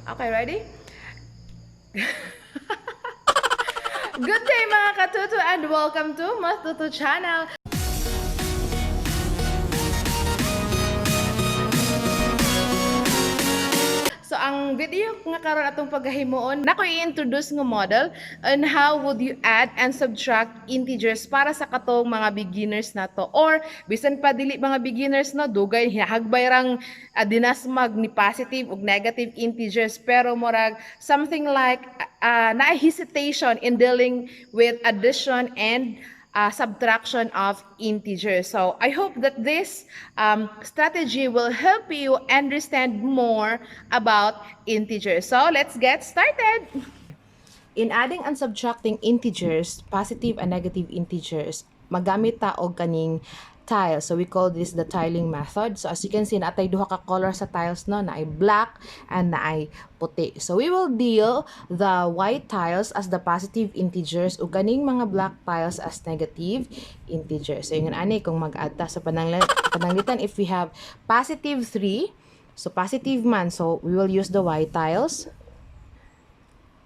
Okay, ready? Good day, mga katuto, and welcome to Matuto Channel. So ang video nga karon atong paghahimuon, nako i-introduce nga model on how would you add and subtract integers para sa katong mga beginners nato or bisan pa dili mga beginners, no, dugay hagbay rang dinasmag ni positive ug negative integers, pero murag something like na hesitation in dealing with addition and subtraction of integers. So I hope that this strategy will help you understand more about integers. So let's get started. In adding and subtracting integers, positive and negative integers, magamit ta og kaning tile. So we call this the tiling method. So as you can see, naatay duha ka color sa tiles, no, naay black and naay puti. So we will deal the white tiles as the positive integers ug kaning mga black tiles as negative integers. So ingon ani kung mag-add ta sa pananglitan, if we have positive 3, so positive man, so we will use the white tiles,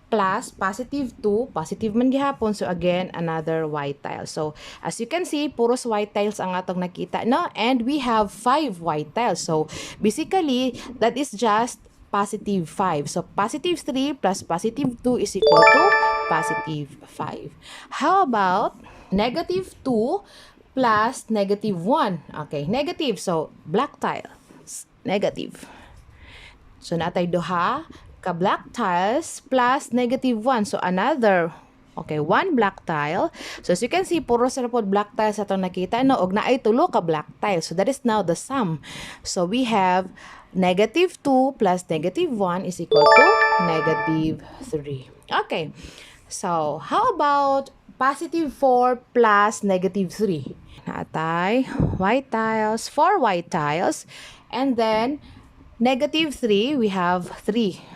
plus positive 2, positive man gihapon, so again, another white tile. So, as you can see, puros white tiles ang atong nakita, no? And we have 5 white tiles. So, basically, that is just positive 5. So, positive 3 plus positive 2 is equal to positive 5. How about negative 2 plus negative 1? Okay, negative. So, black tile. Negative. So, natay duha ka black tiles plus negative 1. So, another, okay, one black tile. So, as you can see, puro sila pod black tiles atong nakita, no? Og naay tulo ka black tile. So, that is now the sum. So, we have negative 2 plus negative 1 is equal to negative 3. Okay. So, how about positive 4 plus negative 3? Naatay white tiles, 4 white tiles. And then, negative 3, we have 3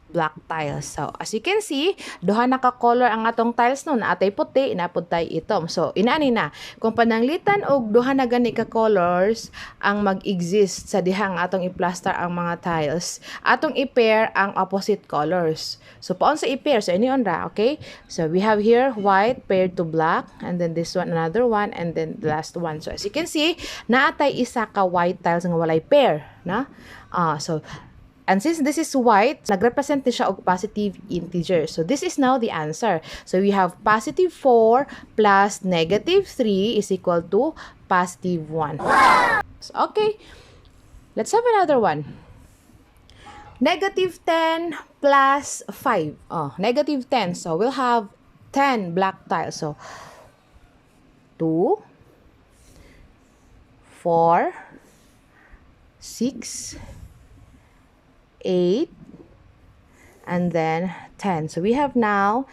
black tiles. So, as you can see, duha na ka-color ang atong tiles, no, naatay puti, napud tay itom. So, inani na. Kung pananglitan og duha na gani ka colors ang mag-exist sa dihang atong i-plaster ang mga tiles, atong i-pair ang opposite colors. So, paon sa i-pair? So, ini on ra, okay? So, we have here white paired to black, and then this one, another one, and then the last one. So, as you can see, naatay isa ka white tiles nga walay pair, na? So, and since this is white, nagrepresent ni siya og positive integer. So this is now the answer. So we have positive 4 plus negative 3 is equal to positive 1. So, okay, let's have another one. Negative 10 plus 5. Oh, negative 10. So we'll have 10 black tiles. So 2, 4, 6, 8, and then 10. So we have now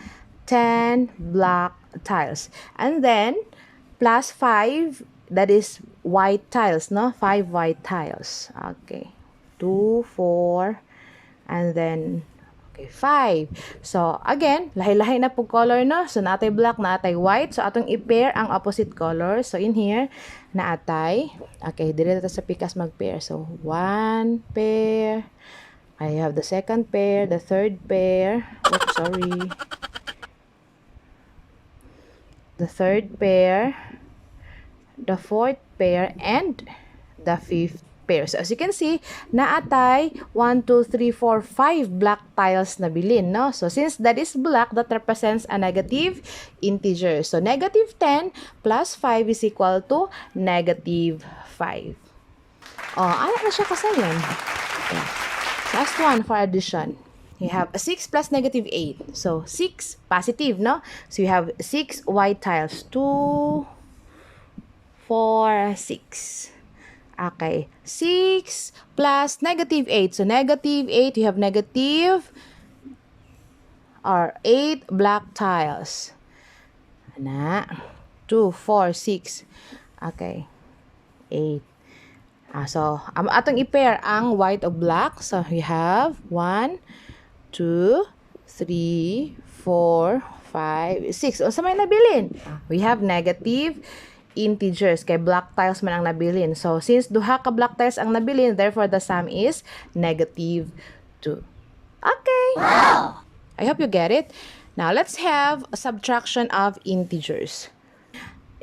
10 black tiles. And then plus 5, that is white tiles, no? 5 white tiles. Okay. 2, 4, and then okay, 5. So again, lahi-lahi na po color, no? So naatay black, naatay white. So atong i-pair ang opposite color. So in here, naatay. Okay, dire ta sa pikas mag-pair. So 1 pair. I have the second pair, the third pair. Oops, sorry. The third pair, the fourth pair, and the fifth pair. So as you can see, naatay 1, 2, 3, 4, 5 black tiles na bilin, no? So since that is black, that represents a negative integer. So negative 10 plus 5 is equal to negative 5. Oh, ano na siya kasayon? Okay. Last one for addition. You have 6 plus negative 8. So, 6 positive, no? So, you have 6 white tiles. 2, 4, 6. Okay. 6 plus negative 8. So, negative 8, you have negative or 8 black tiles. Ana. 2, 4, 6. Okay. 8. So, atong i-pair ang white o black. So, we have 1, 2, 3, 4, 5, 6. O, sa may nabilin? We have negative integers. Kay black tiles man ang nabilin. So, since duha ka black tiles ang nabilin, therefore, the sum is negative 2. Okay. I hope you get it. Now, let's have a subtraction of integers.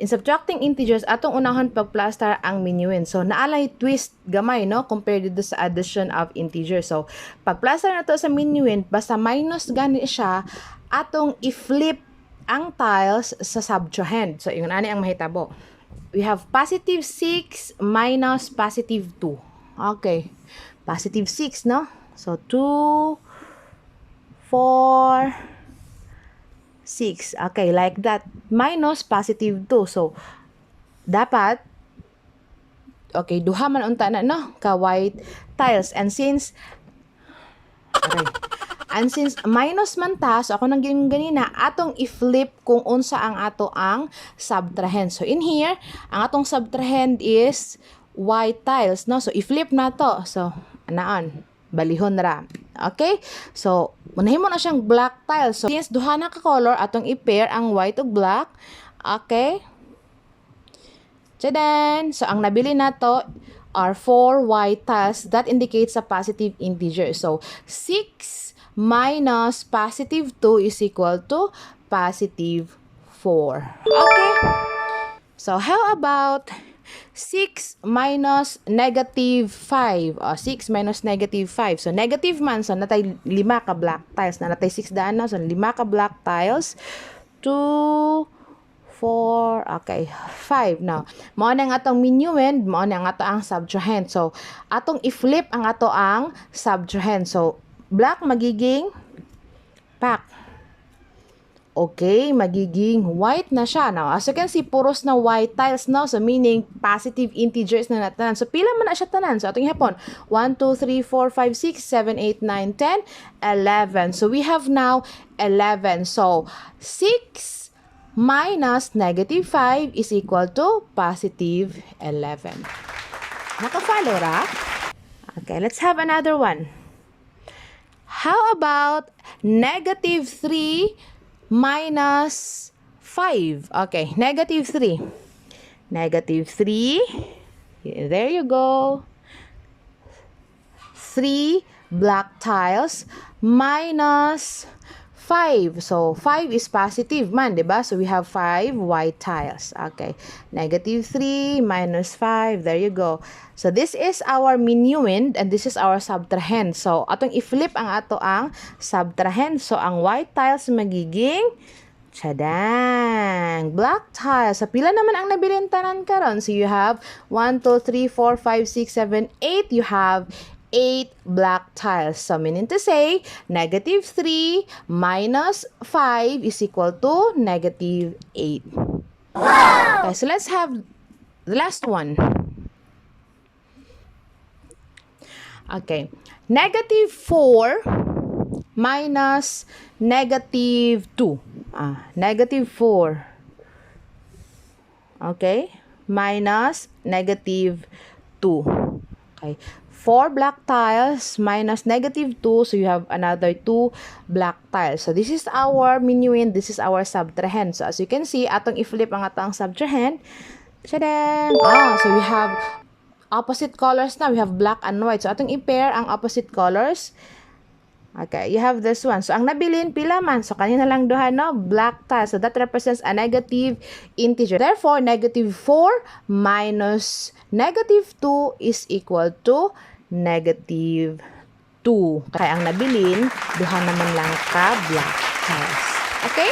In subtracting integers, atong unahon pagplastar ang minuend. So, naa lay twist gamay, no? Compared dito sa addition of integers. So, pagplastar nato sa minuend, basta minus gani siya, atong i-flip ang tiles sa subtrahend. So, ingon ani ang mahitabo. We have positive 6 minus positive 2. Okay. Positive 6, no? So, 2, 4, 6. Okay, like that. Minus positive 2. So, dapat, okay, duha man unta na, no? Ka white tiles. And since, aray, and since minus man ta, so ako nang ganina, atong i-flip kung unsa ang ato ang subtrahend. So, in here, ang atong subtrahend is white tiles, no? So, i-flip na to. So, anaon, balihon ra. Okay? So, manahimo na siyang black tiles. So, since duha na ka color, atong i-pair ang white ug black. Okay? Tchadan! So, ang nabili nato are 4 white tiles. That indicates a positive integer. So, 6 minus positive 2 is equal to positive 4. Okay? So, how about 6 minus negative 5? O, 6 minus negative 5. So, negative man. So, naa tay lima ka black tiles. Naa tay 6 daan na. So, lima ka black tiles. 2, 4, okay, 5. Now, mao na ang atong minuend, mao na ang ato ang subtrahend. So, atong i-flip ang ato ang subtrahend. So, black magiging pack. Okay, magiging white na siya. Now, as you can see, puros na white tiles, no? So, meaning, positive integers na natanan. So, pila man na siya tanan? So, atong ihapon, 1, 2, 3, 4, 5, 6, 7, 8, 9, 10, 11. So, we have now 11. So, 6 minus negative 5 is equal to positive 11. Naka-follow ra? Okay, let's have another one. How about negative 3 minus 5? Okay, negative 3. Negative 3. There you go. 3 black tiles minus 5. So, 5 is positive man, di ba? So, we have 5 white tiles. Okay. Negative 3 minus 5. There you go. So, this is our minuend and this is our subtrahend. So, atong i-flip ang ato ang subtrahend. So, ang white tiles magiging tadang! Black tiles. Sa pila naman ang nabilin tanan karon? So, you have 1, 2, 3, 4, 5, 6, 7, 8. You have 8 black tiles. So, meaning to say, negative 3 minus 5 is equal to negative 8. Okay, so let's have the last one. Okay, negative 4 minus negative 2. Negative 4. Okay, minus negative 2. Okay, 4 black tiles minus negative 2, so you have another 2 black tiles. So this is our minuend, this is our subtrahend. So as you can see, atong i-flip ang atong subtrahend. Tadang! So we have opposite colors na. We have black and white. So atong i-pair ang opposite colors. Okay, you have this one. So, ang nabilin, pila man? So, kanina lang duha, no? Black tile. So, that represents a negative integer. Therefore, negative 4 minus negative 2 is equal to negative 2. Kaya ang nabilin, duha naman lang ka black tiles. Okay?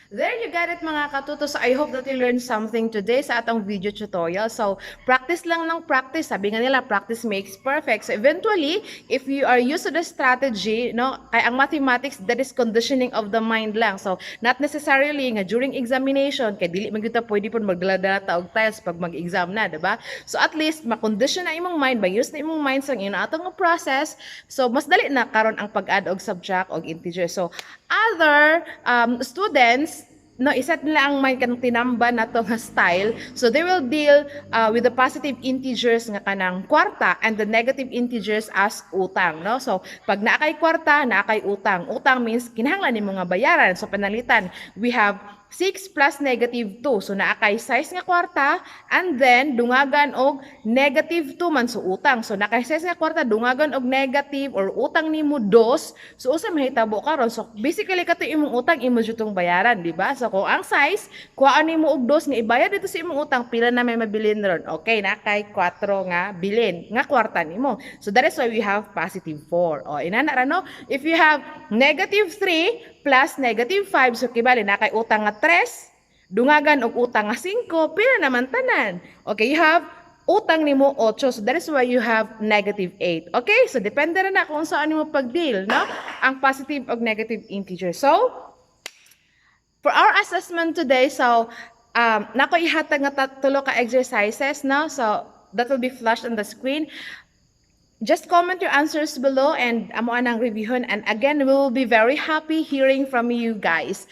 There you got it, mga katuto. So I hope that you learned something today sa atong video tutorial. So practice lang ng practice. Sabi nga nila, practice makes perfect. So eventually, if you are used to the strategy, no, kay ang mathematics, that is conditioning of the mind lang. So not necessarily nga during examination, kay dili man gyud ta pwede pud magdala-dala ta og tiles pag mag-exam na, diba? So at least ma-condition na imong mind, ma-use na imong mind sa inyo atong nga process. So mas dali na karon ang pag-add og subtract og integer. So other students, no, i-set nila ang mind kanang tinamba na to nga style. So they will deal with the positive integers nga kanang kwarta and the negative integers as utang, no? So pag naa kay kwarta, naa kay utang. Utang means kinahanglan nimo nga bayaran. So panalitan, we have 6 plus negative 2. So naa kay 6 nga kwarta and then dungagan og negative 2 man, so utang. So naa kay 6 nga kwarta, dungagan og negative or utang nimo 2. So usa mahitabo karon? So basically, kato imong utang, imo jud tong bayaran, di ba? So kung ang 6, kuhaan nimo og 2 nga ibayad dito sa imong utang, pila na may mabilin ron? Okay, naa kay 4 nga bilin nga kwarta nimo. So that is why we have positive 4. O inana ra, no? If you have negative 3 plus negative 5, so kibali naa kay utang nga 3, dungagan og utang nga 5, pila naman tanan? Okay, you have utang nimo 8. So that is why you have negative 8. Okay? So depende ra na kung saan nimo pag-deal, no? Ang positive og negative integer. So, for our assessment today, so nako ihatag nga tulo ka exercises, no? So that will be flashed on the screen. Just comment your answers below and amo anang reviewon, and again, we will be very happy hearing from you guys.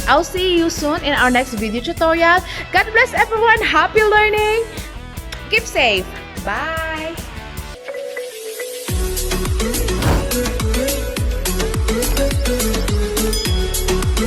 I'll see you soon in our next video tutorial. God bless everyone. Happy learning. Keep safe. Bye.